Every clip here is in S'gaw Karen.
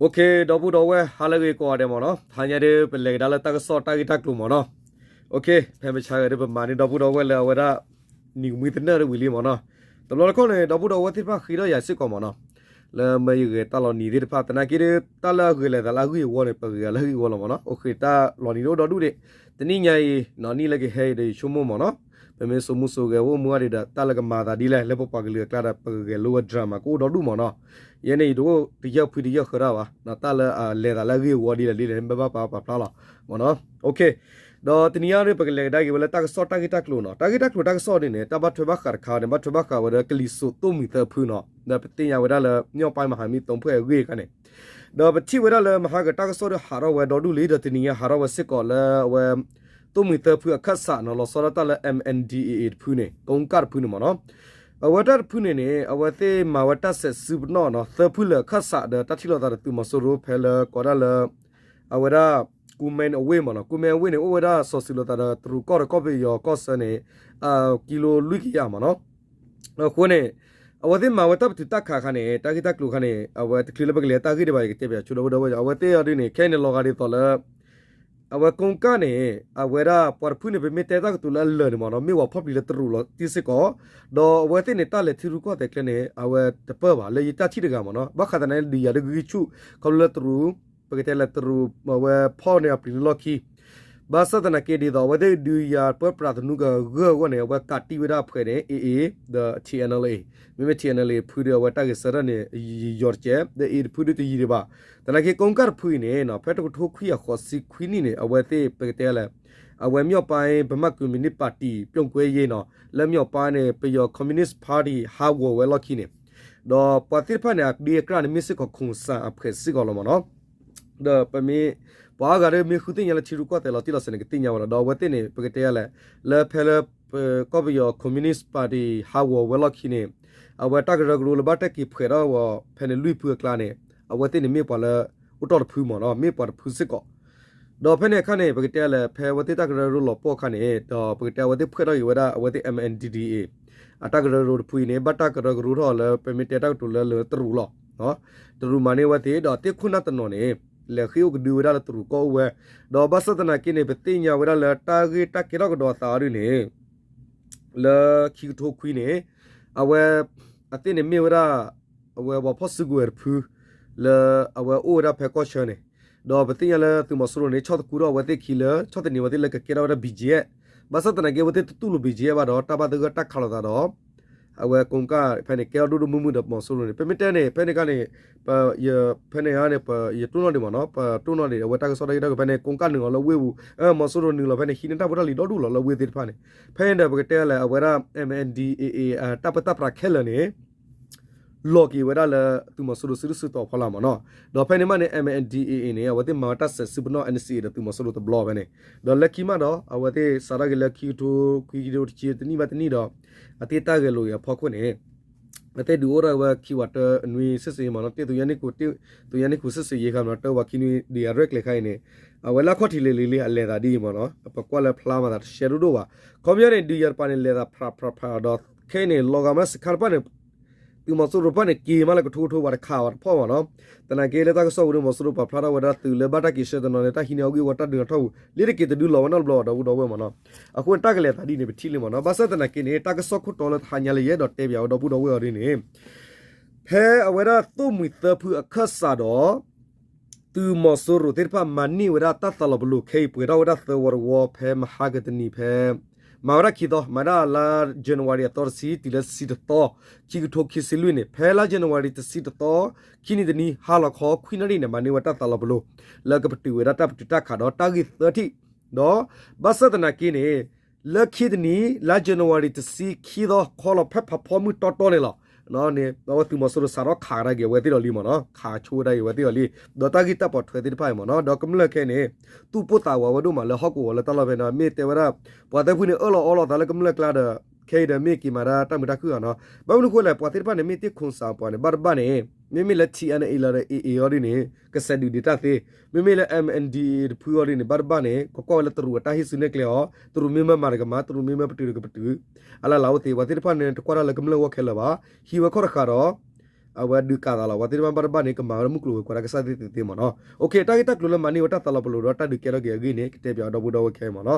ဒီပုၢ်ဒီဝဲၢ် ဟါလၢအဂ့ၤကိးဂၤဒဲးမ့ၢ်နီၤ, ဟါညါဒီး ပလဲၤကဒါလၢတၢ်ကစီၣ်တၢ်ဂ့ၢ်တၢ်ကျိၤမ့ၢ်နီၤ. ဖဲမဆါဂၤဒီး ပမၤန့ၢ်ဒီပုၢ်ဒီဝဲၢ်လၢအဝဲဒၣ် နံၤကမှံသနၢၣ်တဝံၤလံမ့ၢ်နီၤ. တဘျီတခီၣ်န့ၣ် ဒီပုၢ်ဒီဝဲၢ်သ့ၣ်တဖၣ်ဃ့ထီၣ်ယၤစ့ၢ်ကီးမ့ၢ်နီၤ, လၢမ့ၢ်ယဂဲၤတၢ်လီၤနံၤသ့ၣ်တဖၣ် သနာ်က့ဒီး တၢ်လၢအဂ့ၤလဲၤသးလၢအဂ့ၢ်အဝီန့ၣ် ပဂဲၤလၢအဂ့ၢ်အဝီလီၤမ့ၢ်နီၤ. အိၣ်ဃ့တၢ်လီၤနံၤဒိၣ်ဒီဒူၣ်ဒံး, တနံၣ်ညါအံၤ နံၣ်လၢကဟဲအံၤဒီးယဆိကမိၣ်မ့ၢ်နီၤ, ပမ့ၢ်စိာ်မူစိာ်ဂဲၤအိၣ်မူအါဒံးဒီး တၢ်လၢကမၤသးဒ်လဲၣ် လၢပပှၤကလုာ်အကျါဒီး ပကဂဲၤလိဝဲ drama ကအိၣ်ဒီဒူၣ်မ့ၢ်နီၤ. ယဲန့ၣ် ယတအိၣ်တယၢၢ်ဖှံတယၢၢ်ဃၢတၢ်ဘၣ်, တၢ်လၢအလဲၤသးလၢအဂ့ၢ်အဝီဒ်လဲၣ်ဒ်လဲၣ် မ့ၢ်ဘၣ်ပာ်ပာ်ဖျါလီၤမ့ၢ်နီၤ. ဒီးတနံၤအံၤဒီး ပကလဲၤကဒါက့ၤဝဲလၢတၢ်ကစီၣ်တၢ်ဂ့ၢ်တၢ်ကျိၤနီၤ. တၢ်ဂ့ၢ်တၢ်ကျိၤတၢ်ကစီၣ်ဒ်န့ၣ် တၢ်ဘၣ်ထွဲဘၣ်ဃးတခါန့ၣ် ဘၣ်ထွဲဘၣ်ဃးဝဲဒီးကလံၤစိးသိၣ်မှံၤသၢဖုနီၤ, ဒီးပသ့ၣ်ညါဝဲဒၣ်လၢ မြောက်ပိုင်းမဟာမိတ်သုံးဖွဲ့ အဂ့ၢ်အခါန့ၣ်, ဒီးပထံၣ်ဝဲဒၣ်လၢမဟါကတၢ်ကစီၣ်ဒီးဟးထီၣ်ဝဲဒီဒူၣ်လံ ဒီးတနံၤညါဟးထီၣ်ဝဲစ့ၢ်ကီးလၢအဝဲ သိၣ်မှံၤသၢဖုအခၢၣ်စးနီၤ လီၤဆီဒၣ်တၢ်လၢ M N D A A တဖုန့ၣ် ကိကၣ်တဖုန့ၣ်မ့ၢ်နီၤ. အဝဲတၢ်တဖုန့ၣ်န့ၣ် အဝဲသ့ၣ်မၤဝဲတၢ်စဲးစုပနီၣ်နီၤ သၢဖုလၢအခၢၣ်စးဒီးတၢ်ထံၣ်လိာ်သးဒီးသုးမီၤစိရိၤဖဲလၢကိးဒၣ်လၢ အဝဲဒၣ် ကူမ့ၣ်အဝ့ၢ်မ့ၢ်နီၤ. ကူမ့ၣ်အဝ့ၢ်န့ၣ် အိၣ်ဝဲဒၣ်စီၤစုၤလိာ်သးဒီးတရူးကီၢ်ဒီးကီၢ်ပယီၤကီၢ်ဆၢန့ၣ် ကံလိလွံၢ်ကယၤမ့ၢ်နီၤ. အဃိန့ၣ် အဝဲသ့ၣ်မၤဝဲတၢ်ပတုာ်တၢ်ခးအခါန့ၣ် တၢ်ဂ့ၢ်တၢ်ကျိၤအခါန့ၣ် အဝဲတချုးလၢပကလဲၤတၢ်ဂ့ၢ်ဒံးဘၣ် ယကတဲပၠးဆိဒီပုၢ်ဒီဝဲၢ် အဝဲသ့ၣ်အီၤဒ်န့ၣ် ခဲအံၤန့ၣ်လီၤဂာ်ဒ်သိးလၢ အဝဲကိကၣ်န့ၣ် အဝဲဒၣ်ပှၤတဖုန့ၣ် ပမ့ၢ်တဲတၢ်ကတိၤလၢအလၢာ်န့ၣ်မ့ၢ်နီၤ မ့ၢ်ဝဲဖီၣ်ပျံၤလၢတရူးလီၤတံၢ်စ့ၢ်ကီး, ဒီးအဝဲသ့ၣ်န့ၣ် တၢ်လဲၤထံရူၢ်ကီၢ်သဲးကျဲန့ၣ် အဝဲတပၢၢ်ဘၣ် လၢယတၢ်ထံၣ်တဂၤမ့ၢ်နီၤ. ဘၣ်ဃးသနာ်က့ ဒုးယၤတဂံၢ်ဆူၣ် ခီဖျိလၢတရူး ပကတဲလၢတရူး အဝဲဖီၣ်န့ၢ်အပျံၤလၢလီၢ်ခံ ဘၣ်ဆၣ်သနာ်က့ဒ်သိး အဝဲသ့ၣ်ဒုးယၤပၢပြးသနူကအဂၢၢ်အဂီၢ်န့ၣ် အဝဲကးတံၢ်ဝဲဒၣ်အဖှဲးန့ၣ် A A ဒီး T N L A, မ့မ့ၢ် T N L A တဖုဒီး အဝဲတၢ်ဂဲၤဆၢထၢၣ်န့ၣ် ယီၤတကဲး ဒီး A တဖုဒီးတယံၤဒံးဘၣ်. သနာ်က့ကိကၣ်တဖုအံၤန့ၣ် ဖဲတကထိခွံကယၤဃိးဆံခွံနံၣ်န့ၣ် အဝဲသ့ၣ်ပကတဲလဲၣ် အဝဲ မြောက်ပိုင်းဗမာ့ကွန်မြူနစ်ပါတီ ပြုတ်ကျဲရေးနီၤ လၢ မြောက်ပိုင်းန့ၣ် ပယီၤ Communist Party ဟးဂီၤဝဲလီၢ်ခံန့ၣ် ဒီးပှၤသ့ၣ်တဖၣ်န့ၣ် အဒ့အကြၢးန့ၣ် မ့ၢ်စ့ၢ်ကီး ခိၣ်စၣ်အဖှဲးစ့ၢ်ကီးလီၤမ့ၢ်နီၤ. ဒီးပမ့ၢ် ပှၤအါဂၤဒီးမ့ၢ်ဃုသ့ၣ်ညါလၢထံရူၢ်ကီၢ်သဲးလီၤတံၢ်လီၤဆဲးန့ၣ် ကသ့ၣ်ညါဝဲလီၤ. ဒီးအဝဲသ့ၣ်န့ၣ် ပကတဲလဲၣ် လၢဖဲလၢ ကီၢ်ပယီၤ Communist Party ဟးဂီၤဝဲလီၢ်ခံန့ၣ် အဝဲတၢ်ကရၢကရိလၢဘၣ်တၢ်က့ၤဖှဲးထီၣ်ဝဲဖဲန့ၣ်လွံၢ်ဖုအကျါန့ၣ် အဝဲသ့ၣ်န့ၣ်မ့ၢ်ပှၤလၢ အိၣ်တီၢ်တဖုမ့ၢ်နီၤ မ့ၢ်ပှၤတဖုစ့ၢ်ကီး ဒီးဖဲန့ၣ်အခါန့ၣ် ပကတဲလဲၣ် ဖဲအဝဲသ့ၣ်တၢ်ကရၢကရိလီၤပှီၢ်အခါန့ၣ် ဒီးပကတဲအဝဲသ့ၣ်ဖှဲးထီၣ်က့ၤဝဲဒၣ် အဝဲသ့ၣ် M N D D A အတၢ်ကရၢကရိတဖုအံၤန့ၣ် ဘၣ်တၢ်ကရၢကရိထီၣ်လၢ ပမ့ၢ်တဲတၢ်ကတိၤလၢလၢတရူးလီၤ. တရူးမၤန့ၢ်အဝဲသ့ၣ် ဒီးသ့ၣ်ခိၣ်နၢ်တနီၤန့ၣ် လဲၤဃ့ၢ်အိၣ်ကဒုဝဲဒၣ်လၢတရူးကီၢ်အိၣ်ဝဲ, ဒီးဘၣ်ဆၣ်သနာ်က့န့ၣ် ပသ့ၣ်ညါဝဲဒၣ်လၢတၢ်ဂ့ၢ်တၢ်ကဲထီၣ်ကဒီးအသးအီၤဒ်န့ၣ် လၢခံကထိခွံန့ၣ် အဝဲ အသ့ၣ်န့ၣ်မ့ၢ်ဝဲဒၣ် အဝဲပှၤဖီၣ်စုကဝဲၤတဖု လၢအဝဲအိၣ်ဝဲဒၣ်ဖဲကီၢ်ဆၢန့ၣ်, ဒီးပသ့ၣ်ညါလၢသုးမီၤစိရိၤန့ၣ် ဆီၣ်သခူထီၣ်အဝဲသ့ၣ်ခံလၢ ဆီၣ်သနံးအဝဲသ့ၣ်လၢကကဲထီၣ်ဝဲဒၣ် B G F, ဘၣ်ဆၣ်သနာ်က့ အဝဲသ့ၣ်တတူၢ်လိာ် B G F ဘၣ်ဒီး တၢ်ဘၣ်သဂၢၢ်တၢ်ခးလိာ်သးဒီး အဝဲကိကၣ်ဖဲန့ၣ် ကဲထီၣ်ဒိၣ်ဒိၣ်မုၢ်မုၢ်ဒီးမီၤစိရိၤန့ၣ် ပမ့ၢ်တဲန့ၣ် ဖဲန့ၣ်အခါန့ၣ် ဖဲန့ၣ်အခါန့ၣ် ယတိၢ်နီၣ်ဒံးမ့ၢ်နီၤ ပတိၢ်နီၣ်ဒံး အဝဲတၢ်ကစီၣ်တၢ်ဂ့ၢ်တၢ်ကျိၤဖဲန့ၣ် ကိကၣ်နုာ်လီၤလၢဝ့ၢ်ပူၤ မီၤစိရိၤနုာ်လီၤဖဲန့ၣ် ဟံးန့ၢ်တၢ်ဖိတၢ်လံၤဒီဒူၣ်လီၤလၢဝ့ၢ်သ့ၣ်တဖၣ်န့ၣ်, ဖဲန့ၣ်ဒီးပကတဲလဲၣ် အဝဲဒၣ် M N D A A တၢ်ပၢတၢ်ပြးခဲလၢာ်န့ၣ် လီၤက့ၤဝဲဒၣ်လၢသုးမီၤစိရိၤစုဒုၣ်စုတီၤဖီလာ်မ့ၢ်နီၤ, ဒီးဖဲန့ၣ်မးန့ၣ် M N D A A န့ၣ် အဝဲသ့ၣ်မၤဝဲတၢ်စဲးစုပနီၣ် N C A ဒီးသုးမီၤစိရိၤတဘျီဖဲန့ၣ်, ဒီးလၢခံမးဒီး အဝဲသ့ၣ်စးထီၣ်က့ၤလၢခံကထိခွံကထိတဆံတနံၣ်ဘၣ်တနံၣ်ဒီး အသ့ၣ်တၢ်ဂဲၤလိာ်က့ၤအဖီခိၣ်န့ၣ် အသ့ၣ်ဒုးအိၣ်ထီၣ်ဝဲခံဝးတၢနွံ စစ်ဆင်ရေးမ့ၢ်နီၤ တ့ၢ် သူ သူညါနံၣ်ခိ စစ်ဆင်ရေး ခါမ့ၢ်နီၤ တၢဝးခံနွံ ဒုးယၤရဲၣ်ကျဲၤခါအံၤန့ၣ် အဝဲလၢအခီၣ်ထံးလံၤလံၤလံ အလဲၤသးဒ်အံၤမ့ၢ်နီၤ ပကွၢ်လၢဖျါမၤသးတရှဲဒိၣ်ဒိၣ်ဘၣ်, ခီပညီန့ၣ် ဒုးယၤတပၤန့ၣ် လဲၤသးဖြးဖြးဖြးဒီး ခဲအံၤန့ၣ် လီၤဂာ်မးစခါတဖၣ်န့ၣ် သုးမီၤစိရိၤတဖၣ်န့ၣ် က့ၤမးလၢကထိကထိဝးတခးဝးတဖီၣ်မ့ၢ်နီၤ, သနာ်က့လၢတၢ်ကစီၣ်ဝဲဒၣ် မီၤစိရိၤပာ်ဖျါထီၣ်ဝဲဒၣ်သုးလၢဘၣ်တၢ်က့ၤဆှၢတနီၤန့ၣ် တၢ်ဟံးန့ၢ်အီၣ်ဂံၢ်ဝီတၢ်ဒုးအထီၣ်ပူၤ လံတက့ၤတဒုလီၤဝဲနီတဘျီဘၣ် ဒီပုၢ်ဒီဝဲၢ်မ့ၢ်နီၤ, အဃိန့ၣ်တၢ်ကလဲၤသးဒ်န့ၣ် ပထံၣ်လံမ့ၢ်နီၤ, ဘၣ်ဆၣ်သနာ်က့န့ၣ် တၢ်ကစီၣ်ခိၣ်တီလၢတဟါညါလၢယအဲၣ်ဒိးတဲပၠးဝဲဒီပုၢ်ဒီဝဲၢ်အီၤဒ်န့ၣ် ဖဲအဝဲဒၣ်သိၣ်မှံၤသၢဖုအခၢၣ်စးဒီး သုးမီၤစိရိၤသ့ၣ်တဖၣ်မၤန့ၢ်ဝဲဒၣ်တၢ်သးလီၤပလိာ်ခဲအံၤ ပှဲၤထီၣ်ဝဲဒၣ်သၢဝီတဝီဖဲမဟါကတနံၤဖဲ မၤဝဲဒၣ်ခံသီ မၤဒၣ်လါ January အသီတဆံ တုၤလၢတဆံတသီ ခံကထိခံဆံလွံၢ်န့ၣ် ဖဲလါ January တဆံတသီ ခံနံၤတနံၤ ဟါလီၤခီခွံနၣ်ရံၣ်န့ၣ် မၤန့ၢ်ဝဲတၢ်သးလီၤပလိာ် လၢကပတုာ်ဝဲဒၣ်တၢ်ပတုာ်တၢ်ခးဒီးတၢ်ဂ့ၢ်သၢထံၣ် ဒီး ဘၣ်ဆၣ်သနာ်က့န့ၣ် လၢခံတနံၤ လါ January တဆံခံသီ ခီလီၤဖဲဖးဖီမုၢ်တီတီန့ၣ်လီၤ. အဝဲသုးမီၤစိရိၤစးထီၣ်ခးကဒါက့ၤအဝဲသ့ၣ်ဒီးလံမ့ၢ်နီၤ, ခးဆိဝဲဒၣ်က့ၤအဝဲသ့ၣ်ဒီးလံ, ဒီးတၢ်ဂ့ၢ်တၢ်ပိာ်ထွဲသ့ၣ်တဖၣ်အံၤမ့ၢ်နီၤ, ဒီးကမျၢၢ်ခဲအံၤန့ၣ် သူၣ်ပိၢ်သးဝးဝဲဒိၣ်မးလၢဟီၣ်ကဝီၤလၢတၢ်လီၢ်ဖဲန့ၣ် မ့ၢ်တဲဝဲဒၣ် ပှၤသၢဖုန့ၣ် အၢၣ်လီၤအီလီၤသးလၢကမျၢၢ်ကျါဒီး ခဲအံၤဒီးမ့ၢ်က့ၤမၤဒၣ်တၢ်မုာ်တၢ်ခုၣ်ဧါနီၤ, ဘၣ်မနုၤဃိလဲၣ် ပှၤသ့ၣ်တဖၣ်န့ၣ် မ့ၢ်တ့ၢ်ခိၣ်စးပှၤန့ၣ် ဘၣ်တဘၣ်န့ၣ် မ့မ့ၢ်လၢ T N L A လၢ A A အီၤဒ်န့ၣ် ကစဲးဒုးဒံးတၢ်သ့, မ့မ့ၢ်လၢ M N D A A တဖုအီၤဒ်န့ၣ် ဘၣ်တဘၣ်န့ၣ် ကကွၢ်ဝဲလၢတရူးအတၢ်ဟ့ၣ်စုနဲၣ်ကျဲအီၤ, တရူးမ့ၢ်မၤတကမၤ, တရူးမ့ၢ်ပတုာ်တကပတုာ်, အလၢ်လၢ်အိၣ်သ့ ပှၤသ့ၣ်တဖၣ်န့ၣ် တကွၢ်တၢ်လၢကမျၢၢ်ဂီၢ်ခဲလၢာ်ဘၣ်, ဟံးဝဲခီၣ်တဃာ်ဒီး အဝဲဒုးကးသးလီၤ ပှၤသ့ၣ်တဖၣ်ဘၣ်တဘၣ်န့ၣ် ကမၤဝဲလၢမုၢ်ကျိၤဝဲၤကွာ်တၢ်ကစီၣ်သ့ၣ်သ့ၣ်မ့ၢ်နီၤ. တၢ်ဂ့ၢ်တၢ်ကျိၤလၢမၤန့ၢ်ဝဲတၢ်သးလီၤပလိာ်ဒီးတၢ်ဒုးကဲထီၣ်က့ၤအဂ့ၢ်န့ၣ် ကတဲပၠးဒီပုၢ်ဒီဝဲၢ်ခဲအံၤမ့ၢ်န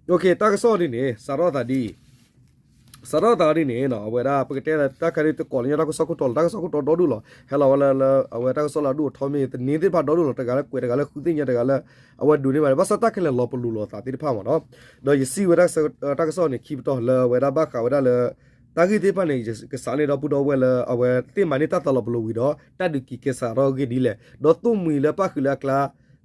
ီၤ. တၢ်ကစီၣ်ဒ်န့ၣ် စးထီၣ်သးဒ်အံၤ စးထီၣ်သးဒ်န့ၣ် အဝဲဒၣ်ပကတဲလၢတၢ်ခါဒ်တကိးလၢညါတၢ်ကစီၣ်ခိၣ်တီလီၤ တၢ်ကစီၣ်ခိၣ်တီဒီဒူၣ်လီၤ ဟဲလီၤဝဲလၢ အဝဲတၢ်ကစီၣ်လၢအဒိၣ်အထီမ့ၢ်ဂ့ၤ သန့ၤသ့ၣ်တဖၣ်ဒီဒူၣ်လီၤ တဂၤလၢကွဲး တဂၤလၢဃုသ့ၣ်ညါ တဂၤလၢ အဝဲဒိးန့ၢ်ဘၣ် ဘၣ်ဆၣ်တၢ်ခဲလၢာ်လီၤပလိာ်လိာ်သးသ့ၣ်တဖၣ်မ့ၢ်နီၤ. ဒီးယစံးဝဲဒၣ်တၢ်ကစီၣ်န့ၣ် ခံပတီၢ်လၢအဝဲဒၣ်ဘၣ်ဃးဝဲဒၣ်လၢ တၢ်ဂ့ၢ်သ့ၣ်တဖၣ်န့ၣ် ယကစးန့ၢ်ဒီပုၢ်ဒီဝဲၢ်လၢ အဝဲသ့ၣ်မၤန့ၢ်တၢ်သးလီၤပလိာ်ဝံၤဒီး တၢ်ဒုးက့ၤကဲစးထီၣ်အဂ့ၢ်ဒ်လဲၣ် ဒီးသိၣ်မှံၤလၢပၣ်ဃုာ်လၢအကျါ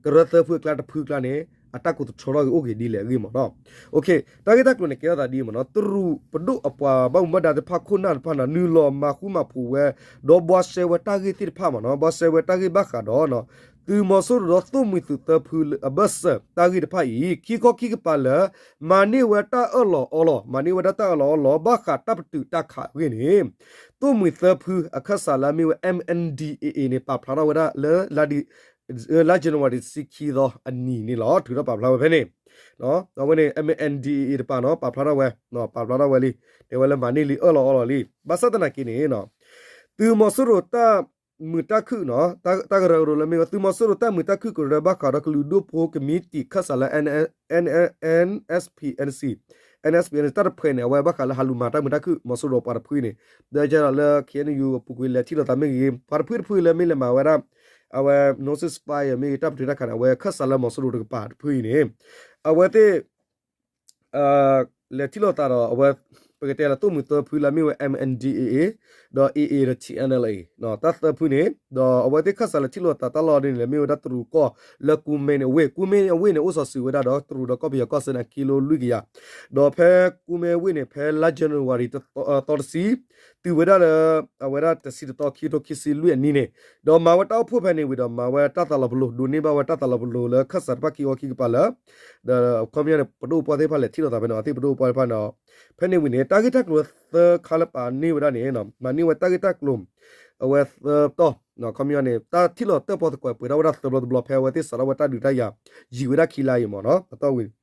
ကရၢသၢဖုအကျါတဖုအကျါန့ၣ် အတၢ်ကိးသထြီထီၣ်က့ၤအိၣ်က့ၤဒ်လဲၣ်အဂ့ၢ်မ့ၢ်နီၤ. တၢ်ဂ့ၢ်တၢ်ကျိၤန့ၣ် ကဲထီၣ်သးဒ်အံၤမ့ၢ်နီၤ တရူးပဒိၣ်အပှၤဘၣ်မူဘၣ်ဒါသ့ၣ်တဖၣ်ခိၣ်နၢ်တဖၣ်န့ၣ် နုာ်လီၤမၤဃူမၤဖိးဝဲ ဒီးဘှါရှဲဝဲတၢ်ဂ့ၢ်သ့ၣ်တဖၣ်မ့ၢ်နီၤ ဘှါရှဲဝဲတၢ်ဂ့ၢ်ဘၣ်ဃးဒီး သုးမီၤစိရိၤဒီးသိၣ်မှံၤသုးသၢဖုအဘၢၣ်စၢၤတၢ်ဂ့ၢ်တဖၣ်အံၤ ခံခီခံကပၤလၢ မၤန့ၢ်ဝဲတၢ်အၢၣ်လီၤအီလီၤ မၤန့ၢ်ဝဲဒၣ်တၢ်အၢၣ်လီၤအီလီၤ ဘၣ်ဃးတၢ်ပတုာ်တၢ်ခးအဂ့ၢ်န့ၣ် သိၣ်မှံၤသၢဖုအခၢၣ်စးလၢအမ့ၢ်ဝဲ M N D A A န့ၣ် ပာ်ဖျါထီၣ်ဝဲဒၣ်လၢ လါ January တဆံခံသီအနံၤန့ၣ်လီၤ ထုးထီၣ်ပာ်ဖျါဝဲဖဲန့ၣ် အဝဲန့ၣ် M N D A A တပၤနီၤ ပာ်ဖျါထီၣ်ဝဲ ပာ်ဖျါထီၣ်ဝဲလံ တဲဝဲလၢမၤန့ၢ်လံအၢၣ်လီၤအီလီၤလံ ဘၣ်ဆၣ်သနာ်က့န့ၣ် သုးမီၤစိရိၤတၢ်မုာ်တၢ်ခုၣ်နီၤ တၢ်ကရၢကရိလၢမ့ၢ်ဝဲ သုးမီၤစိရိၤတၢ်မုာ်တၢ်ခုၣ်ကရၢဘၣ်ဃးဒီးကလုာ်ဒူၣ်ဖိကမံးတံာ်ခၢၣ်စးလၢ N S P N C N S P N C တၢ်တဖုန့ၣ် အဝဲဘၣ်ဃးလၢဟးလူၤမၤတၢ်မုာ်တၢ်ခုၣ် မီၤစိရိၤပှၤတဖုန့ၣ် ဒီးလၢ K N U အပူၤကွံာ်လဲၤထံၣ်လိာ်သးမ့ၢ်ဂ့ၤ ပှၤတဖုတဖုလၢမ့ၢ်လဲၤမၤဝဲဒၣ် အဝဲ no ceasefire မ့ၢ်ဂ့ၤ တၢ်ပတုာ်တၢ်ခးန့ၣ် အဝဲခၢၣ်စးလၢမီၤစိရိၤတကပၤတဖုအံၤန့ၣ် အဝဲသ့ၣ် လဲၤထံၣ်လိာ်သးဒီးအဝဲ ပကတဲလၢသိၣ်မှံၤသၢဖုလၢမ့ၢ်ဝဲ M N D A A ဒီး A A ဒီး T N L A တၢ်သၢဖုန့ၣ် ဒီးအဝဲသ့ၣ်ခၢၣ်စးလဲၤထံၣ်လိာ်သးတၢ်လီၢ်ဒ်န့ၣ် လဲၤမ့ၢ်ဝဲဒၣ်တရူးကီၢ်လၢကူမ့ၢ်အဝ့ၢ် ကူမ့ၢ်အဝ့ၢ်န့ၣ် အိၣ်စီၤစုၤဝဲဒၣ်ဒီးတရူးဒီးကီၢ်ပယီၤကီၢ်စဲၣ်န့ၣ် ကံလိလွံၢ်ကယၤ ဒီးဖဲကူမ့ၢ်အဝ့ၢ်န့ၣ် ဖဲလါ January သီတဆံ တုၤဝဲဒၣ်လၢ အဝဲဒၣ်တဆံတသီ ခံကထိခံဆံလွံၢ်အနံၣ်န့ၣ် ဒီးမၤဝဲတၢ်အိၣ်ဖှိၣ်ဖဲန့ၣ်ဝံၤဒီး မၤဝဲတၢ်သးလီၤပလိာ် ဒိးန့ၢ်ဘၣ်ဝဲတၢ်သးလီၤပလိာ်လၢခၢၣ်စးတဖၣ်ခံခီခံကပၤလၢ ဒီးခီပညီန့ၣ် ပဒိၣ်ပှၢ်သ့ၣ်တဖၣ်လဲၤထံၣ်လိာ်သးဖဲန့ၣ် အဝဲသ့ၣ်ပဒိၣ်ပှၢ်သ့ၣ်တဖၣ်န့ၣ် ဖဲန့ၣ်ဝံၤန့ၣ် တၢ်ဂ့ၢ်တၢ်ကျိၤသၢခါလၢပာ်န့ၢ်ဝဲဒၣ်န့ၣ် မၤန့ၢ်ဝဲတၢ်ဂ့ၢ်တၢ်ကျိၤ အဝဲသၢပတီၢ် ခီပညီန့ၣ် တၢ်ထံၣ်လိာ်တၢၣ်ပီၣ်သကိးပှဲၤထီၣ်ဝဲဒၣ်သၢဘျီတဘျီ ဖဲအဝဲသ့ၣ်စးထီၣ်ဝဲတၢ်ဒုးတၢ်ယၤ ယံာ်ဝဲဒၣ်ခံလါအံၤမ့ၢ်နီၤ အတီၢ်ဝံၤ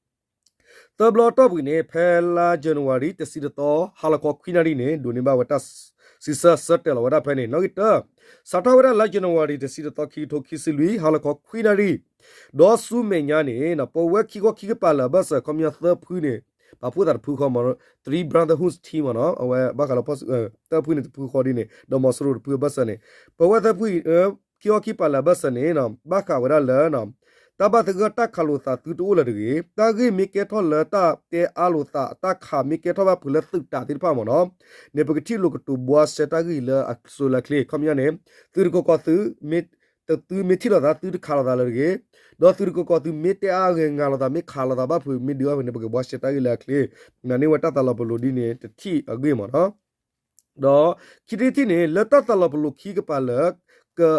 သၢဘျီအတီၢ်ပူၤန့ၣ် ဖဲလါ January တဆံတသီ ဟါလီၤခီခွံနၣ်ရံၣ်န့ၣ် ဒိးန့ၢ်ဘၣ်ဝဲတၢ် စံးဆၢဆၢတဲာ်လီၤဝဲဒၣ်ဖဲန့ၣ် နီၣ်ဂံၢ်တၢ စးထီၣ်ဝဲဒၣ်လါ January တဆံတသီ ခံကထိခံဆံလွံၢ် ဟါလီၤခီခွံနၣ်ရံၣ် ဒီးဆူမဲာ်ညါန့ၣ် ပဝဲခံခီခံကပၤလၢာ်အဘၢၣ်စၢၤ ခီပညီသၢဖုန့ၣ် ပာ်ဖှိၣ်သးတဖုဃီမ့ၢ် Three Brotherhoods Team မ့ၢ်နီၤ အဝဲဘၣ်ဃးလၢ သၢဖုန့ၣ်တဖုဃီဒ်န့ၣ် ဒီးမီၤစိရိၤတဖုအဘၢၣ်စၢၤန့ၣ် ပဝဲသၢဖု ခံခီခံကပၤလၢာ်အဘၢၣ်စၢၤန့ၣ် ဘၣ်ဃးဝဲဒၣ်လၢ တၢ်ဘၣ်သဂၢၢ်တၢ်ခးလိာ်သးသုတအိၣ်လၢၤတဂ့ၤ, တၢ်ဂ့ၢ်မ့ၢ်ကဲထီၣ်လၢတၢ်တဲအါလိာ်သး တၢ်ခးမ့ၢ်ကဲထီၣ်ဘၣ်ဖုးလၢသုးတးသ့ၣ်တဖၣ်မ့ၢ်နီၤ, န့ၣ်ပကထံၣ်လိာ်ကတိၤဘှါရှဲတၢ်ဂ့ၢ်လၢအစိၤလၢအချ့ ခီပညီန့ၣ် သုးတကီၢ်ကီၢ်သု သုမ့ၢ်ထံၣ်လိာ်သး သုတခးလိာ်သးလၢၤတဂ့ၤ, ဒီးသုးတကီၢ်ကီၢ်သုမ့ၢ်တဲအါဂ့ၤငါလိာ်သး မ့ၢ်ခးလိာ်သးဘၣ်ဖုး မ့ၢ်ဒုးဘၣ်ဖုးန့ၣ် ပကဘှါရှဲတၢ်ဂ့ၢ်လၢအချ့, မၤန့ၢ်ဝဲတၢ်သးလီၤပလိာ်ဒ်န့ၣ် တထံၣ်အဂ့ၢ်မ့ၢ်နီၤ. ဒီးခံထံၣ်တထံၣ်န့ၣ် လၢတၢ်သးလီၤပလိာ်ခံကပၤလၢာ်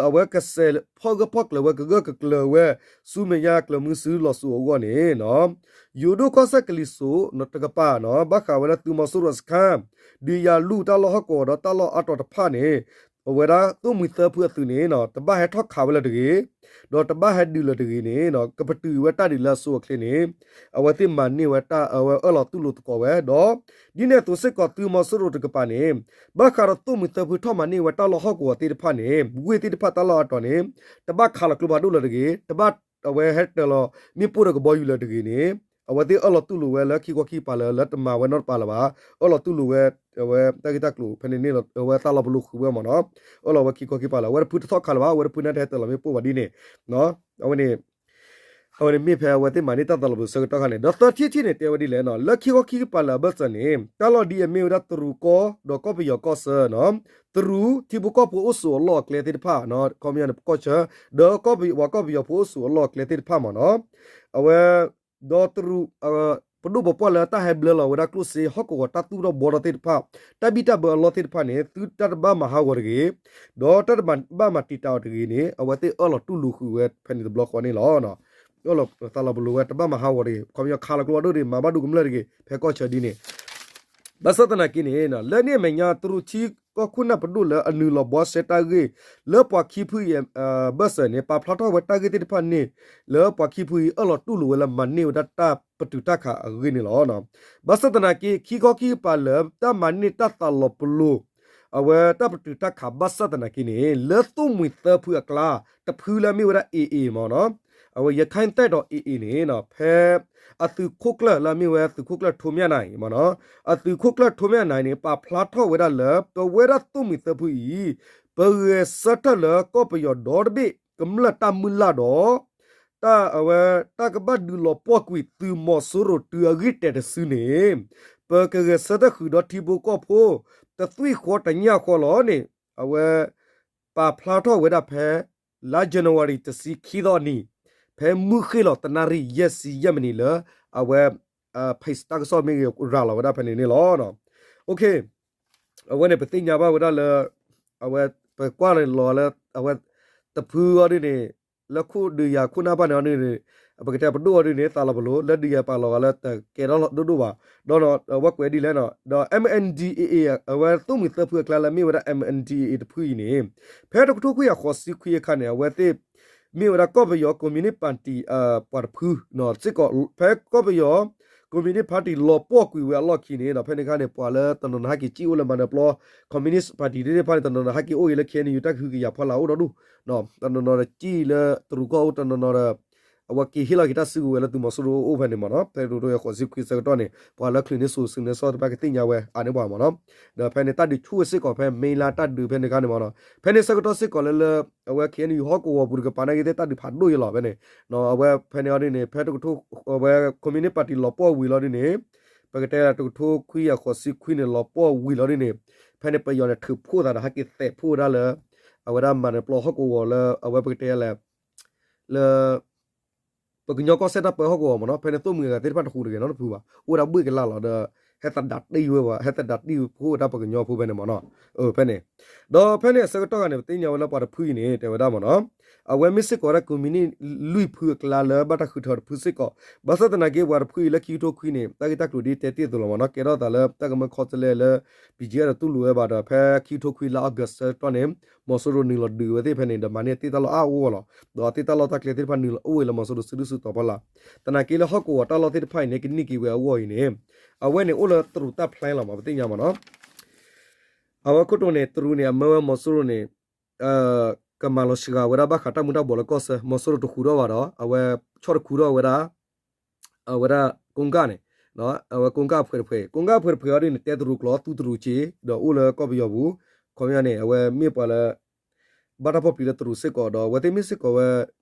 အဝဲကစဲးဖီၣ်ဂၢၢ်ဖီၣ်ကျၢၤဝဲ ကဂၢၢ်ကကျၢၤဝဲ ဆူမဲာ်ညါကျၢၤမုဆူလီၤစိၤအဂီၢ်န့ၣ် ယိၤဒိၣ်ကီၢ်စဲၣ်ကလံၤစိးတကပၤနီၤ ဘၣ်ဃးဝဲဒၣ်သုးမီၤစိရိၤစခါ ဒုးယၤလူၢ်တၢ်လီၢ်ဟီၣ်ကဝီၤဒီးတၢ်လီၢ်အါတီၤတဖၣ်န့ၣ် အဝဲဒၣ်သိၣ်မှံၤသၢဖုအသုးန့ၣ် တဘၣ်ဟဲထီၣ်ခးဝဲလၢၤတဂ့ၤ, ဒီးတဘၣ်ဟဲဒုးလၢၤတဂ့ၤန့ၣ် ကပတုာ်ဝဲတၢ်ဒုးလၢအစိၤအချ့န့ၣ် အဝဲသ့ၣ်မၤန့ၢ်ဝဲတၢ် အဝဲအၢၣ်လီၤတူၢ်လိာ်သကိးဝဲ ဒီး ဒ်န့ၣ်အသိးစ့ၢ်ကီးသုးမီၤစိရိၤတကပၤန့ၣ် ဘၣ်ဃးဒီးသိၣ်မှံၤသၢဖုထီၣ်မၤန့ၢ်ဝဲတၢ်လီၢ်ဟီၣ်ကဝီၤသ့ၣ်တဖၣ်န့ၣ် ဝ့ၢ်သ့ၣ်တဖၣ်တၢ်လီၢ်အါတီၤန့ၣ် တဘၣ်ခးလီၤကျိဖးဒိၣ်လၢၤတဂ့ၤ, တဘၣ်အဝဲဟဲတၢၤလီၤမ့ၣ်ပိၢ်ဒီးကဘီယူၤလၢၤတဂ့ၤန့ၣ် အဝဲသ့ၣ်အၢၣ်လီၤတူၢ်လိာ်ဝဲလၢခံခီခံကပၤလၢာ် လၢတမၤဝဲနီတပၤလၢၤဘၣ်, အၢၣ်လီၤတူၢ်လိာ်ဝဲ အဝဲတၢ်ဂ့ၢ်တၢ်ကျိၤဖဲန့ၣ်န့ၣ်လီၤ အဝဲသးလီၤပလိာ်ဃုာ်ဝဲမ့ၢ်နီၤ, အၢၣ်လီၤဝဲခံခီခံကပၤလၢာ် အဝဲတဖုတထီၣ်ခးလၢၤဘၣ်, အဝဲတဖုန့ၣ်တဟဲတၢၤလီၤမ့ၣ်ပိၢ်ဘၣ်ဒ်န့ၣ် အဝဲန့ၣ် အဝဲန့ၣ်မ့ၢ်ဖဲအဝဲသ့ၣ်မၤန့ၢ်တၢ်သးလီၤပလိာ်ဆၢကတီၢ်ခါန့ၣ် ဒီးသၢထံၣ်တထံၣ်န့ၣ် တဲဝဲဒ်လဲၣ်နီၤ လၢခံခီခံကပၤလၢာ်အဘၢၣ်စၢၤန့ၣ် တၢ်လီၢ်ဒ်အမ့ၢ်ဝဲဒၣ်တရူးကီၢ်ဒီးကီၢ်ပယီၤကီၢ်ဆၢနီၤ, တရူးထံဖိကီၢ်ဖိအိၣ်ဆိးအလီၢ်အကျဲသ့ၣ်တဖၣ် ခီပညီန့ၣ် ပကီၢ်ဆၢ ဒီးပှၤကီၢ်ပယီၤဖိအိၣ်ဆိးအလီၢ်အကျဲသ့ၣ်တဖၣ်မ့ၢ်နီၤ, အဝဲ ဒီးတရူး ပဒိၣ်ပပှၢ်လၢတၢ်ဟဲဘျၢလီၤဝဲဒၣ်ကျိၣ်စ့ဟီၣ်ကဝီၤတၢ်သူၣ်ထီၣ်ဘှီထီၣ်သ့ၣ်တဖၣ် တၢ်ဘံၣ်တၢ်ဘၢအလီၢ်သ့ၣ်တဖၣ်န့ၣ် သုတၢ်တဘၣ်မၤဟးဂီၤတဂ့ၤ, ဒီးတၢ်တဘၣ်မၤတံာ်တာ်အီၤတဂ့ၤန့ၣ် အဝဲသ့ၣ်အၢၣ်လီၤတူၢ်လိာ်ဃုာ်ဝဲဖဲန့ၣ်တဘျီဃီန့ၣ်လီၤ. အၢၣ်လီၤသးလီၤပလိာ်ဝဲတဘၣ်မၤဟးဂီၤတဂ့ၤ, ခီပညီခးလီၤကျိဖးဒိၣ်တဂ့ၤ မၤဘၣ်ဒိကမျၢၢ်တဂ့ၤ ဖဲကီၢ်ဆၢဒ်န့ၣ် ဘၣ်ဆၣ်သနာ်က့န့ၣ် လၢန့ၣ်အမဲာ်ညါတရူးထံကီၢ်ခိၣ်နၢ်ပဒိၣ်လၢအနုာ်လီၤဘှါရှဲတၢ်ဂ့ၢ် လၢပှၤခံဖုအံၤအဘၢၣ်စၢၤန့ၣ် ပာ်ဖျါထီၣ်ဝဲတၢ်ဂ့ၢ်သ့ၣ်တဖၣ်န့ၣ် လၢပှၤခံဖုအံၤအၢၣ်လီၤတူၢ်လိာ်ဝဲလၢမၤန့ၢ်ဝဲဒၣ်တၢ်ပတုာ်တၢ်ခးအဂ့ၢ်န့ၣ်လီၤ. ဘၣ်ဆၣ်သနာ်က့ ခံခီခံကပၤလၢာ် တၢ်မၤန့ၢ်တၢ်သးလီၤပလိာ် အဝဲတၢ်ပတုာ်တၢ်ခးဘၣ်ဆၣ်သနာ်က့န့ၣ် လၢသိၣ်မှံၤသၢဖုအကျါ တဖုလၢအမ့ၢ်ဝဲဒၣ် AA မ့ၢ်နီၤ, အဝဲရခိုင်တပ်တော် AA န့ၣ်နီၤ ဖဲအသုးခိၣ်ကျၢၢ်လၢအမ့ၢ်ဝဲသုးခိၣ်ကျၢၢ်ထိမၠၣ်နၤအံၤမ့ၢ်နီၤ, အသုးခိၣ်ကျၢၢ်ထိမၠၣ်နၤအံၤန့ၣ် ပာ်ဖျါထီၣ်ဝဲဒၣ်လၢ ပဝဲဒၣ်သိၣ်မှံၤသၢဖုအံၤ ပဂဲၤဆၢထၢၣ်လၢကီၢ်ပယီၤဒီတဘ့ၣ် ကမျၢၢ်တၢ်မုၢ်လၢ်ဒီး တၢ်အဝဲ တၢ်ကဘၣ်ဒုးလီၤပှီၢ်ကွံာ်သုးမီၤစိရိၤတုၤအဂ့ၢ်တဲာ်တစုန့ၣ် ပကဂဲၤဆၢထၢၣ်ဃုာ်ဒီးထံဖိကီၢ်ဖိ တသွံၣ်ဃီတညၣ်ဃီလီၤန့ၣ် အဝဲ ပာ်ဖျါထီၣ်ဝဲဒၣ်ဖဲ လါ January တဆံခံသီအနံၤ ဖဲမုၢ်ဃ့ၢ်လီၤတနၣ်ရံၣ်ယဲၢ်ဆံယဲၢ်မံးနံးလၢ အဝဲ page တၢ်ကစီၣ်မ့ၢ်ဂ့ၤ ရၤလီၤဝဲဒၣ်ဖဲန့ၣ်န့ၣ်လီၤ. အဝဲန့ၣ်ပသ့ၣ်ညါဘၣ်ဝဲဒၣ်လၢ အဝဲပကွၢ်လီၤလၢ အဝဲ တဖုအီၤဒ်န့ၣ် လၢခိၣ်ဒုးယၤခိၣ်နၢ်ဘၣ်န့ၣ်အီၤဒ်န့ၣ် ပကတဲပဒိၣ်အီၤဒ်န့ၣ် သးလီၤပလိာ် လၢဒုးယၤပာ်လီၤဂာ်လၢတကဲထီၣ်ဒိၣ်ဒိၣ်ဘၣ် ဒီးဝဲကွဲးဒ်လဲၣ်နီၤ ဒီး MNDAA အဝဲသိၣ်မှံၤသၢဖုအကျါလၢအမ့ၢ်ဝဲဒၣ် MNDAA တဖုအံၤန့ၣ် ဖဲတကထိခွံကယၤဃိးဆံခွံအခါန့ၣ် အဝဲသ့ၣ် မ့ၢ်ဝဲဒၣ်ကီၢ်ပယီၤ communist party ပှၤတဖုစ့ၢ်ကီး ဖဲကီၢ်ပယီၤ communist party လီၤပှီၢ်ကွံာ်ဝဲအလီၢ်ခံန့ၣ်ဒီး ဖဲန့ၣ်အခါန့ၣ် ပှၤလၢတနီၤနီၤဟဲက့ၤစံၣ်အိၣ်လၢမၤနၢၤပျီ communist party သ့ၣ်တဖၣ်န့ၣ် တနီၤနီၤဟဲက့ၤအိၣ်ဂ့ၤလၢ KNU တၢ်ကဟုကယာ်ဖီလာ်အိၣ်ဒီဒူၣ် တနီၤနီၤဒီးစံၣ်လၢတရူးကီၢ်အိၣ် တနီၤနီၤဒီး အဝဲက့ၤဟ့ၣ်လီၤက့ၤတၢ်စုကဝဲၤလၢသုးမီၤစိရိၤအိၣ်ဖဲန့ၣ်မ့ၢ်နီၤ ဖဲတကထိခွံကယၤဃိးဆံခွံဆၢကတီၢ်န့ၣ် ပှၤလၢချုးန့ၢ်စိၤဆှၢန့ၢ်စီၤတဖၣ်ကသ့ၣ်ညါဝဲအါန့ၢ်ပှၤမ့ၢ်နီၤ ဒီးဖဲန့ၣ်တၢ်ဒုးဆူၣ်ဝဲစ့ၢ်ကီးဖဲ main line တၢ်ဒုးဖဲန့ၣ်အခါန့ၣ်မ့ၢ်နီၤ ဖဲန့ၣ်ဆၢကတီၢ်စ့ၢ်ကီးလၢလၢ အဝဲ KNU ဟီၣ်ကဝီၤပူၤတကပၤနာ်က့သ့ၣ်တၢ်ဒုးဖးဒိၣ်ယလီၤဖဲန့ၣ် အဝဲဖဲန့ၣ်အီၤဒ်န့ၣ် ဖဲတကထိ အဝဲ communist party လီၤပှီၢ်ဝံၤလီၤဒ်န့ၣ် ပကတဲတကထိခွံကယၤဃိးဆံခွံန့ၣ် လီၤပှီၢ်ဝံၤလီၤဒ်န့ၣ် ဖဲန့ၣ်ပယီၤန့ၣ်ထုးဖှိၣ်သးဒီးဟဲက့ၤသဲးဖှိၣ်ဝဲဒၣ်လၢ အဝဲဒၣ်မၤနၢၤပျီဟီၣ်ကဝီၤလၢ အဝဲပကတဲလဲၣ် လၢ ပကညီကီၢ်စဲၣ်တၢ်ပၢဟီၣ်ကဝီၤမ့ၢ်နီၤ ဖဲန့ၣ်သိၣ်မှံၤအဂၤသ့ၣ်တဖၣ်တဟူးတဂဲၤနီတဖုဘၣ် အိၣ်ဒၣ်ဘှ့ၣ်ကလၢ်လီၤဒီး ဟဲသဒးတံၢ်ဝဲပှၤ ဟဲသဒးတံၢ်ဖှိၣ်ဝဲတၢ်ပှၤကညီဖိဖဲန့ၣ်မ့ၢ်နီၤ ဖဲန့ၣ် ဒီးဖဲန့ၣ်အဆၢကတီၢ်ဂၤန့ၣ် ပသ့ၣ်ညါဝဲလၢပှၤတဖုအံၤန့ၣ် တဲဝဲဒၣ်မ့ၢ်နီၤ အဝဲမ့ၢ်စ့ၢ်ကီးဝဲဒၣ် communist လွံၢ်ဖုအကျါလၢဘၣ်တၢ်ဃုထၢတဖုစ့ၢ်ကီး ဘၣ်ဆၣ်သနာ်က့ပှၤတဖုအံၤလၢခံကထိခွံန့ၣ် တၢ်ဂ့ၢ်တၢ်ကျိၤဒ်တဲတ့ၢ်အသိးလီၤမ့ၢ်နီၤ ကဲထီၣ်သးလၢတၢ်ကမၢခီတလဲလၢ BGF ဒီးတူၢ်လိာ်ဝဲဘၣ်ဒီး ဖဲခံကထိခွံလါ August ဆၢကတီၢ်န့ၣ် မီၤစိရိၤနုာ်လီၤဒုးဝဲသ့ၣ်ဖဲန့ၣ် ဒီးမၤန့ၢ်သ့ၣ်တၢ်လီၢ်အါအါဂီၢ်ဂီၢ်လီၤ ဒီးသ့ၣ်တၢ်လီၢ်တၢ်ကျဲသ့ၣ်တဖၣ်နုာ်လီၤအိၣ်ဝဲလၢမီၤစိရိၤစုဒုၣ်စုတီၤဖီလာ် သနာ်က့လၢဟီၣ်ကဝီၤတၢ်လီၢ်သ့ၣ်တဖၣ်အံၤန့ၣ် ကန့ၢ်က့ၤဝဲအဂီၢ်အံၤန့ၣ် အဝဲန့ၣ်အိၣ်လၢတရူးတၢ် plan လီၤမ့ၢ် ပသ့ၣ်ညါမ့ၢ်နီၤ အဝဲခိၣ်တိန့ၣ် တရူးန့ၣ် အမၢဝဲမီၤစိရိၤန့ၣ် ကမၤလီၤစှၤဝဲဒၣ်ဘၣ်ဃးတၢ်မူၤတၢ်ဘှီးလၢကီၢ်ဆၢ မီၤစိရိၤတဃုာ်ထီၣ်ဘၣ်ဒီး အဝဲဆီၣ်တခူထီၣ်ဝဲဒၣ် အဝဲဒၣ် ကိကၣ်န့ၣ် အဝဲကိကၣ်အဖှဲးတဖှဲး ကိကၣ်အဖှဲးတဖှဲးအီၤဒ်န့ၣ် တဲတရူးကျိာ် သူတရူးက့ၤ ဒီးအိၣ်လၢကီၢ်ပယီၤပူၤ ခီပညီန့ၣ် အဝဲမ့ၢ်ပှၤလၢ ဘၣ်တၢ်ဖီၣ်ပျံၤလၢတရူးစ့ၢ်ကီး ဒီးအဝဲသ့ၣ်မ့ၢ်စ့ၢ်ကီးဝဲ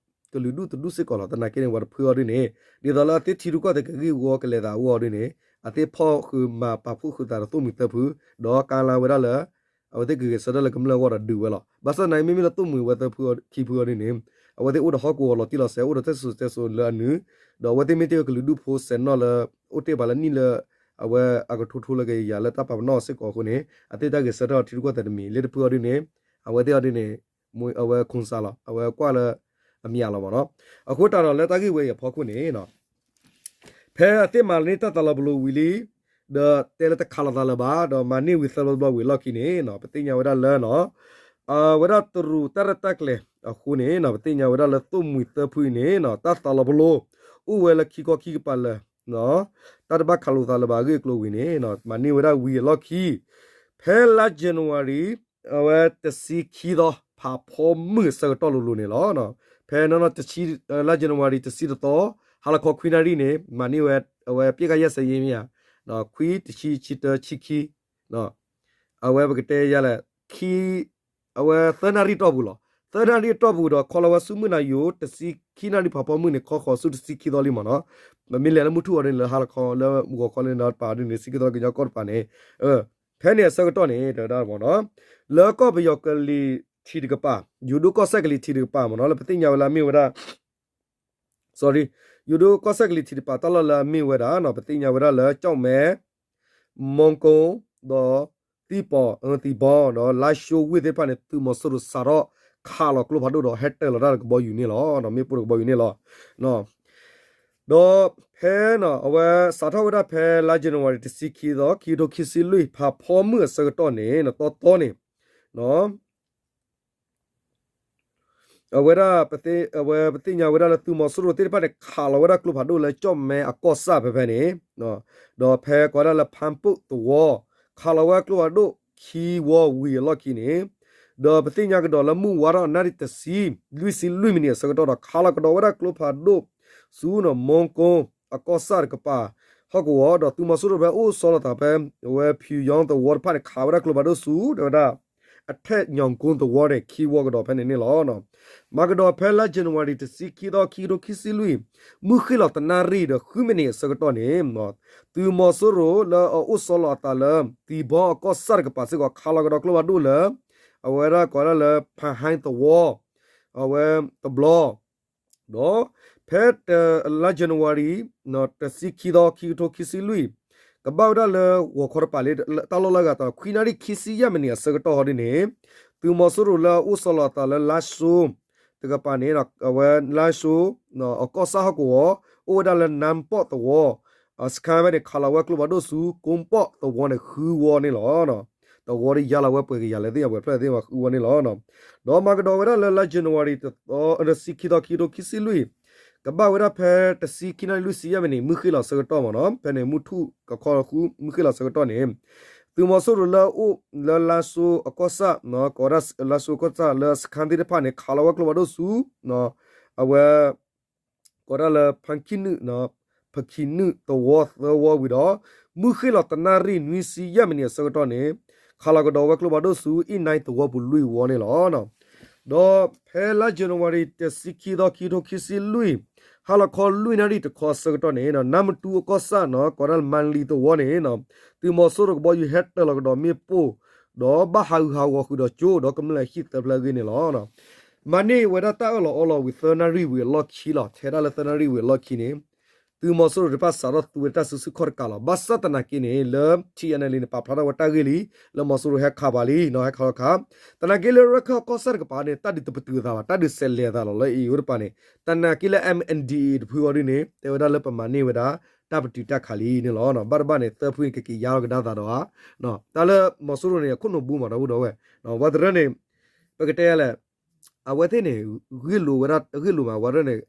ကလုာ်ဒူၣ်တဒူၣ်စ့ၢ်ကီးလီၤ. သနာ်က့န့ၣ် ပှၤတဖုအီၤဒ်န့ၣ် ဒ်သိးလၢအသ့ၣ်ထံရူၢ်ကီၢ်သဲးကဂ့ၢ်ဝီကလဲၤသးအဂီၢ်ဒ်န့ၣ် အသ့ၣ်ဖီၣ်ဃုာ်မၤပာ်ဖှိၣ်ဃုာ်သးဒီးသိၣ်မှံၤသၢဖု ဒီးကါလါဝဲဒၣ်လၢ အဝဲသ့ၣ်ကဂဲၤဆၢထၢၣ်လၢကမျၢၢ်အဂီၢ်ဒီးဒုးဝဲလီၤ. ဘၣ်ဆၣ်သနာ်က့ မ့မ့ၢ်လၢသိၣ်မှံၤဝဲသၢဖုခံဖုအီၤဒ်န့ၣ် အဝဲသ့ၣ်အိၣ်ဒီးဟီၣ်ကဝီၤလီၤတံၢ်လီၤဆဲး အိၣ်ဒီးတၢ်စံၣ်စိၤတဲစိၤလၢအနုာ် ဒီးအဝဲသ့ၣ်မ့ၢ်တ့ၢ်ဝဲကလုာ်ဒူၣ်ဖိစဲးနီၣ်လၢ အိၣ်တ့ၢ်ဘၣ်လၢနံၣ်လၢ အဝဲအကထိထိလၢကယၤလၢတၢ်ပာ်ပနီၣ်စ့ၢ်ကီးအဃိန့ၣ် အသ့ၣ်တၢ်ဂဲၤဆၢထၢၣ်အီၤထံရူၢ်ကီၢ်သဲးတမံၤ လၢတဖုအီၤဒ်န့ၣ် အဝဲသ့ၣ်အီၤဒ်န့ၣ် အဝဲခိၣ်စၢ်လီၤ အဝဲကွၢ်လၢ အမံၤလီၤမ့ၢ်နီၤ. အဃိတၢ်ဒီးလၢတၢ်ဂ့ၢ်ဝဲအံၤအဖီခိၣ်န့ၣ် ဖဲအသ့ၣ်မၤန့ၢ်တၢ်သးလီၤပလိာ်ဝံၤလံ ဒီးတဲလၢတခးလိာ်သးလၢၤဘၣ် ဒီးမၤန့ၢ်ဝံၤသၢဘျီဘျီဝံၤအလီၢ်ခံန့ၣ် ပသ့ၣ်ညါဝဲဒၣ်လၢ အဝဲဒၣ်တရူးတၢ်ရဲၣ်တၢ်ကျဲၤအဃိန့ၣ် ပသ့ၣ်ညါဝဲဒၣ်လၢသိၣ်မှံၤသၢဖုအံၤန့ၣ် တၢ်သးလီၤပလိာ် အိၣ်ဝဲလၢခံခီခံကပၤလၢာ် တၢ်တဘၣ်ခးလိာ်သးလၢၤဘၣ်အဂ့ၢ်အကျိၤဝံၤန့ၣ် မၤန့ၢ်ဝဲဒၣ်ဝံၤအလီၢ်ခံ ဖဲလါ January အဝဲတဆံခံသီ ဖးဖီမုၢ်အဆၢကတီၢ်လိၤလိၤန့ၣ်လီၤ. ဖဲနီၢ်နီၢ် လါ January တဆံတသီ ဟါလီၤခီခွံနၣ်ရံၣ်န့ၣ် မၤန့ၢ်ဝဲ အဝဲပစ်ခတ်ရပ်စဲရေးမ့ၢ်ဧါ ခွံ တဆံ ဆံတၢ ဆံခံ အဝဲပကတဲယၤလဲၣ် ခံ အဝဲသၢနၣ်ရံၣ်တီၢ်ပူၤလီၤ. သၢနၣ်ရံၣ်တီၢ်ပူၤဒီး ခီလီၤဝဲဆူမုၢ်နၤယိာ် တဆံခံနၣ်ရံၣ်ဖးဖီမုၢ်န့ၣ် ခီဃီၤဆူတဆံခံသီလံမ့ၢ်နီၤ. မ့မ့ၢ်လဲၤလၢမုၢ်ထူၣ်အီၤဒ်န့ၣ် လၢဟါလီၤခီလၢဂီၤခီလၢန့ၣ်တပၤဒ်န့ၣ် တဆံခံသီလၢကညီကီၢ်တပၤန့ၣ် ဖဲန့ၣ်အဆၢကတီၢ်န့ၣ် တဲဝဲဒၣ်မ့ၢ်နီၤ လၢကီၢ်ပယီၤကလံၤထံးတကပၤ ယိၤဒိၣ်ကီၢ်စဲၣ်ကလံၤထံးတကပၤမ့ၢ်နီၤ လၢပသ့ၣ်ညါဝဲလၢအမ့ၢ်ဝဲဒၣ် sorry ယိၤဒိၣ်ကီၢ်စဲၣ်ကလံၤထံးတကပၤ တၢ်လီၢ်လၢအမ့ၢ်ဝဲဒၣ်နီၤ ပသ့ၣ်ညါဝဲဒၣ်လၢ ကၠီၣ်မဲ မီကိ ဒီး သံၣ်ပီၤ သံၣ်ပီၤ ဒီး လါၡိဝ့ၢ်သ့ၣ်တဖၣ်န့ၣ် သုးမီၤစိရိၤစးထီၣ်ခးလီၤကျိဖးဒိၣ်ဒီး ဟဲတၢၤလီၤတၢ်လၢကဘီယူၤန့ၣ်လီၤ. မ့ၣ်ပိၢ်တကဘီယူၤန့ၣ်လီၤ. ဒီးဖဲ အဝဲစးထီၣ်ဝဲဒၣ်ဖဲလါ January တဆံခံသီ ခံကထိခံဆံလွံၢ် ဖးဖီမုၢ်အဆၢကတီၢ်န့ၣ် တီတီန့ၣ် အဝဲဒၣ် အဝဲပသ့ၣ်ညါဝဲဒၣ်လၢသုးမီၤစိရိၤသ့ၣ်တဖၣ်န့ၣ် ခးလီၤဝဲဒၣ်ကျိဖးဒိၣ်လၢကၠီၣ်မဲအကီၢ်စဲၣ်ဖဲဖဲန့ၣ် ဒီးဖဲကိးဝဲဒၣ်လၢဖၣ်ပူၣ်သဝီ ခးလီၤဝဲကျိဖးဒိၣ် ခံဝီဝံၤအလီၢ်ခံန့ၣ်, ဒီးပသ့ၣ်ညါကဒီးလၢမုၢ်ဝါထီၣ်နၣ်ရံၣ်တဆံ လွံၢ်ဆံလွံၢ်မံးနံးအဆၢကတီၢ်ဒီး ခးလီၤကဒီးဝဲဒၣ်ကျိဖးဒိၣ်ဆူ မီကိအကီၢ်ဆၣ်တကပၤ ဟီၣ်ကဝီၤ ဒီးသုးမီၤစိရိၤဖဲအိၣ်ဆီလီၤသးဖဲ ဝဲဖၠူယီသဝီတဖၣ်န့ၣ် ခးဝဲဒၣ်ကျိဖးဒိၣ်ဆူ တဲဝဲဒၣ် အထဲညောင်ကုန်းသဝီန့ၣ် ခံဝီကဒီးဖဲန့ၣ်န့ၣ်လီၤ. မၤကဒီးဖဲလါ January တဆံခံသီ ခံကထိခံဆံလွံၢ် မုၢ်ဃ့ၢ်လီၤတနၣ်ရံၣ်ဒီးဃုမံးနံးအဆၢကတီၢ်န့ၣ်, သုးမီၤစိရိၤလၢအအိၣ်ဆီလီၤအသးလၢ သံဘီအကီၢ်ဆၣ်တကပၤစ့ၢ်ကီး ခးလီၤကဒီးကျိဖးဒိၣ်လၢ အဝဲဒၣ်ကိးဒၣ်လၢ ဖၣ်ဟဲသဝီ အဝဲတဘျီ ဒီးဖဲလါ January တဆံခံသီ ခံကထိခံဆံလွံၢ် ကဘၣ်ဝဲဒၣ်လၢဂီၤခီတပၤလၢ တၢ်လီၢ်လၢအဂၤတခွံနၣ်ရံၣ်ခံဆံယဲၢ်မံးနံးအဆၢကတီၢ်ဟီဒ်န့ၣ်, သုးမီၤစိရိၤလၢအအိၣ်ဆီလီၤအသးလၢလါၡိတကပၤန့ၣ် အဝဲလါၡိ အကီၢ်ဆၣ်ဟီၣ်ကဝီၤ အိၣ်ဝဲဒၣ်လၢနၢပီၣ်သဝီ စခါဖဲန့ၣ် ခးလီၤဝဲကျိဖးဒိၣ်ဆူ ကိပီၣ်သဝီန့ၣ် ဃုဝီန့ၣ်လီၤ. သဝီဒီးယါလီၤဝဲပှဲၤကယၤလဲၣ်သ့ၣ်ညါ ပှဲၤဖျၢၣ်သ့ၣ်ညါ ဃုဝီန့ၣ်လီၤ. ဒီးမၤကဒီးဝဲဒၣ်လၢလါ January တဆံခံသီ ခံကထိခံဆံလွံၢ် ကဘၣ်ဝဲဒၣ်ဖဲတဆံခံနၣ်ရံၣ်လွံၢ်ဆံယဲၢ်မံးနံး မုၢ်ဃ့ၢ်လီၤဆၢကတီၢ်မ့ၢ်နီၤ ဖဲန့ၣ် မုၢ်ထူၣ်ကခီဃု မုၢ်ဃ့ၢ်လီၤဆၢကတီၢ်န့ၣ် သုးမီၤစိရိၤလၢအအိၣ်လၢလါၡိအကီၢ်ဆၣ် ကိးဝဲဒၣ်လါၡိအကီၢ်ဆၣ်လၢစခါသ့ၣ်တဖၣ်န့ၣ် ခးလီၤဝဲကျိဖးဒိၣ်ဆူ အဝဲ ကိးဒၣ်လၢ ဖၣ်ခံနုာ် ဖၣ်ခံနုာ်သဝီသၢဝီဝံၤဒီး မုၢ်ဃ့ၢ်လီၤတနၣ်ရံၣ်နွံဆံယဲၢ်မံးနံးအဆၢကတီၢ်န့ၣ် ခးလီၤကဒီးဝဲကျိဖးဒိၣ်ဆူ အ့ၣ်နါသဝီပူၤလွံၢ်ဝီန့ၣ်လီၤ. ဒီးဖဲလါ January တဆံခံသီ ခံကထိခံဆံလွံၢ် ဟါလီၤခီလွံၢ်နၣ်ရံၣ်တခီအဆၢကတီၢ်န့ၣ် နါမတူအကီၢ်ဆၣ် ကိးဒၣ်လၢမၣ်လံသဝီန့ၣ် သုးမီၤစိရိၤကဘီယူၤဟဲတၢၤလီၤကဒီးမ့ၣ်ပိၢ် ဒီးဘၣ်ဟးဂူာ်ဟးဂီၤဃုာ်ဒီးကၠိ ဒီးကမျၢၢ်ဟံၣ်သၢဖျၢၣ်အဂ့ၢ်န့ၣ်လီၤ. မၤန့ၢ်ဝဲဒၣ်တၢ်အၢၣ်လီၤအီလီၤဝံၤသၢနၣ်ရံၣ်ဝံၤအလီၢ်ခံလီၤ. ထဲဒၣ်လၢသၢနၣ်ရံၣ်ဝံၤအလီၢ်ခံန့ၣ် သုးမီၤစိရိၤတဖၣ်စးထီၣ်သူဝဲတၢ်စုဆူၣ်ခီၣ်တကးလီၤ. ဘၣ်ဆၣ်သနာ်က့န့ၣ် လၢ ထံၣ်အဲၣ်နဲလံန့ၣ် ပာ်ဖျါထီၣ်ဝဲတၢ်ဂ့ၢ်လံ လၢမီၤစိရိၤဟဲခးပှၤလံ ဟဲခးလီၤခး သနာ်က့လၢရခၢၣ်ကီၢ်ဆၣ်တကပၤန့ၣ် တၢ်ဒုးတပတုာ်အသးဘၣ် တၢ်ဒုးစဲးလဲၤအသးလီၤ လၢအံၤအိၣ်တပၤန့ၣ် သနာ်က့လၢ MNDAA တဖုအီၤဒ်န့ၣ် တဲဝဲဒၣ်လၢပမၤန့ၢ်ဝဲဒၣ် တၢ်ပတုာ်တၢ်ခးလံန့ၣ်လီၤ. ဘၣ်တဘၣ်န့ၣ် သၢဖုန့ၣ် ကက့ၤယါထီၣ်ကဒါသးဒီးဧါ တၢ်လၢမီၤစိရိၤန့ၣ် အခိၣ်နူာ်ဘူးမးဒီပုၢ်ဒီဝဲၢ် ဝဲတရၢန့ၣ် ပကတဲလဲၣ် အဝဲသ့ၣ်န့ၣ် ဂ့ၢ်လိာ်ဝဲဒၣ် ဂ့ၢ်လိာ်မး ဝဲတရၢန့ၣ်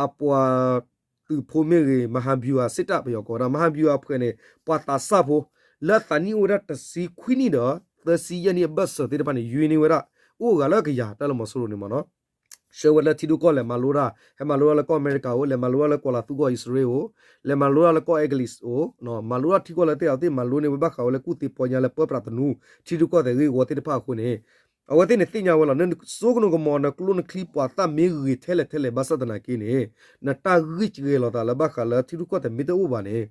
အပှၤသုးဖိမ့ၢ်ဂ့ၤ မဟာဗျူဟာစစ်တပ် ပယီၤကိးဝဲဒၣ် မဟာဗျူဟာအဖွဲ့န့ၣ် ပှၤသးစၢ်ဖိ လၢအသးနံၣ်အိၣ်ဝဲဒၣ်တဆံခွံနံၣ်ဒီး သၢဆံယဲၢ်နံၣ်အဘၢၣ်စၢၤသ့ၣ်တဖၣ်န့ၣ် ယွ့န့ၢ်ဝဲဒၣ် အိၣ်ဂၤလၢအကယၤတၢ်လၢမီၤစိရိၤန့ၣ်မ့ၢ်နီၤ ဆှၢဝဲလၢထံဒိၣ်ကီၢ်လဲၤမၤလိတၢ် ဟဲမၤလိတၢ်လၢကီၢ်အမဲရကၤအိၣ် လဲၤမၤလိတၢ်လၢကီၤလၤသူကီၢ်အံၣ်စရ့လးအိၣ် လဲၤမၤလိတၢ်လၢကီၢ်အဲကလံးအိၣ် မၤလိတၢ်ထံကီၢ်လၢသ့ၣ်အီၤသ့ၣ် မၤလိန့ၢ်ဝဲဘၣ်ဃးဝဲလၢကူၣ်သ့ပီညါလၢပၢပြးသနူ ထံဒိၣ်ကီၢ်သဲးဂ့ၢ်ဝီသ့ၣ်တဖၣ်အဃိန့ၣ် အဝဲသ့ၣ်န့ၣ်သ့ၣ်ညါဝဲလီၤ နစိကနူာ်ကမီၤ နကျိနချံပှၤသၣ်မ့ၢ်ဂ့ၤထဲလဲၣ်ထဲလဲၣ် ဘၣ်ဆၣ်သနာ်က့န့ၣ် နတၢ်ဂံၢ်စှဲၤလီၤသးလၢဘၣ်ဃးလၢထံဒိၣ်ကီၢ်သဲးမ့ၢ်တအိၣ်ဘၣ်န့ၣ်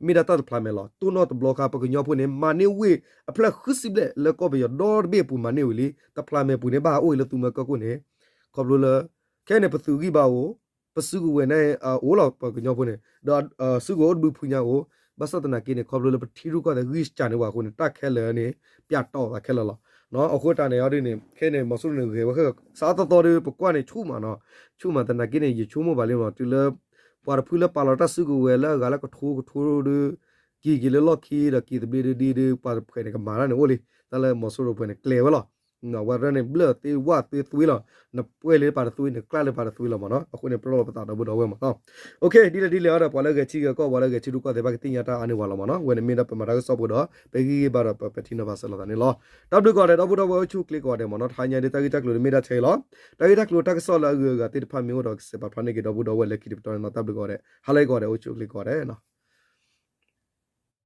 မ့ၢ်ဒၣ်တၢ်တဖျါမဲာ်လီၤ. တိၢ်နီၣ်တဘျီခါ ပကညီဖိန့ၣ် မၤန့ၢ်ဝ့ၢ်အဖျၢၣ်ဃုဆံဘျဲၣ်လၢကီၢ်ပယီၤဒီတဘ့ၣ်အပူၤ မၤန့ၢ်ဝံၤလံ တဖျါမဲာ်ပူၤန့ၣ် ဘၣ်ဟးအိၣ်အံၤလၢသူမွဲကၢၢ်ခိၣ်န့ၣ် ခီဖျိလၢ ခဲအံၤန့ၣ် ပသုးဂံၢ်ဘါအိၣ် ပစုကဝဲၤန့ၣ်အိၣ်လီၤ ပကညီဖိန့ၣ် ဒီးစုကဝဲၤအိၣ်တဘျုးဖုညါအိၣ် ဘၣ်ဆၣ်သနာ်က့န့ၣ် ခီဖျိလၢပထံရူၢ်ကီၢ်သဲးဂံၢ်စၢ်န့ၢ်ဝဲအဃိန့ၣ် တၢ်ခဲလၢာ်န့ၣ် ပျဲတီၢ်သးခဲလၢာ်လီၤ. အဃိတၢ်န့ၣ်အီၤဒ်န့ၣ် ခဲအံၤန့ၣ် မီၤစိရိၤန့ၣ်ဂဲၤဝဲဃဲ စးအသီသီဒီး ပကွၢ်န့ၣ်ဆူၣ်မးနီၤ ဆူၣ်မးသနာ်က့န့ၣ် ယဆိကမိၣ်ဘၣ်လံမး တုၤလၢ ပှၤတဖုလၢပာ်လီၤတၢ်စုကဝဲၤလၢအဂၤလၢကထိကထိဒီး က့ၤက့ၤလၢလီၢ်ခံဒီးက့ၤသဘျ့ဒ်ဒီး ပှၤတဖုန့ၣ် ကမၤတၢ်န့ၣ်အိၣ်လံ တၢ်လၢမီၤစိရိၤတဖုန့ၣ် ကျဲၤဝဲလီၤ. ဝဲတရၢန့ၣ် ဘျၢၣ်သ့ဝၣ်သ့သွံလီၤ နပှဲၤလၢပှၤတသွံ နကျၢ်လၢပှၤတသွံလီၤမးနီၤ အဃိန့ၣ် ပလီၢ်လီၤပသးဒီပုၢ်ဒီဝဲၢ်မးနီၤ ဒ်လဲၣ်ဒ်လဲၣ်အီၤဒီး ပှၤလၢဂဲၤထံဂဲၤကီၢ် ပှၤလၢဂဲၤထံရူၢ်ကီၢ်သဲးဘၣ်ကသ့ၣ်ညါတၢ်အါန့ၢ်ဝဲလီၤမးနီၤ ဝဲန့ၣ်မ့ၢ်ဒၣ်ပမၤတၢ်ကစီၣ်ဖိဒီး ပဂံၢ်ဂ့ၤဘၣ်ဒီးပထံၣ်နီၤဖးစၢၤလိာ်သးန့ၣ်လီၤ. တၢ်ဘျုးကိးဂၤဒဲး ဒီပုၢ်ဒီဝဲၢ်အိၣ်ဆူၣ်အိၣ်ချ့ကိးဂၤဒဲးမးနီၤ တဟါညါဒ်တၢ်ဂ့ၢ်တၢ်ကျိၤန့ၣ်မ့ၢ်ဒၣ်ထဲအံၤလီၤ. တၢ်ဂ့ၢ်တၢ်ကျိၤတၢ်ကစီၣ်လၢအဂုၤအဂၤသ့ၣ်တဖၣ်မ့ၢ်အိၣ်ဒီးကစဲးပာ်ဖျါန့ၢ်က့ၤဒီပုၢ်ဒီဝဲၢ်လၢခံတပတီၢ်န့ၣ်နီၤ တၢ်ဘျုးကိးဂၤဒဲး ဟါလၢအဂ့ၤကိးဂၤဒဲး အိၣ်ဆူၣ်အိၣ်ချ့ကိးဂၤဒဲး